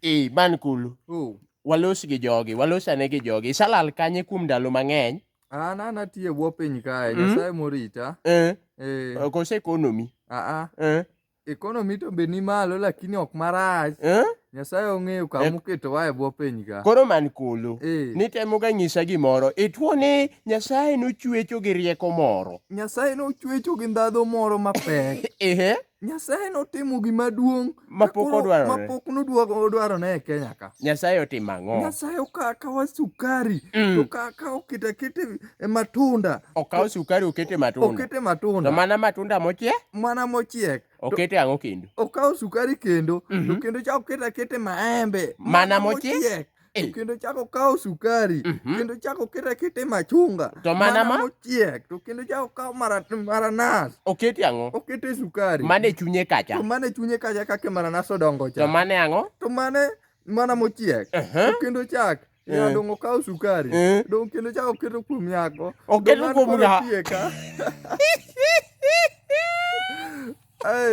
Eh, man kulu. Oh. Walos gi jogi, walos ane gi jogi. Isalal kanye kuom ndalo mang'eny? An an atiyo e bwo piny kae, Nyasaye morita. Eh. Eh. Koso economy? Aa. Eh. Economy to be ni malo lakini ok marach. Eh? Nyasaye ong'eyo kama Eh. oketowa e bwo piny ka. Koro man kulu. Eh. Nitemo ga nyisa gimoro. Ituo ni Nyasaye nochwecho gi rieko moro. Nyasaye nochwecho gi ndhadhu moro mapek. Ehe. Nyasaye notimo gima duong' Ma pok koro- odwarore. ma pok nodwa- odwarone e Kenya ka. Nyasaye otimo ang'o? Nyasaye okawa sukari Mm. to kaka oketo akete e matunda Okaw sukari okete matunda. okete matunda To mana matunda mochiek? mana mochiek to Okete ang'o kendo? okawo sukari kendo to kendo chak oketo akete maembe Mana mochiek? To Eh. kendo chak okawo sukari kendo chak oketo akete machunga To mana ma? mochiek to kendo chak okawo maranas Okete ang'o? okete sukari Mane chunye kacha. to mane chunye kacha kaka maranas odongo cha To mane ang'o? to mane mana mochiek Uh-huh. to kendo chak ya Eh. dong' okawo sukari Eh. dong' kendo chak oketo kuom nyako Oketo Dong' an kuom koro nya- tieka. Ai.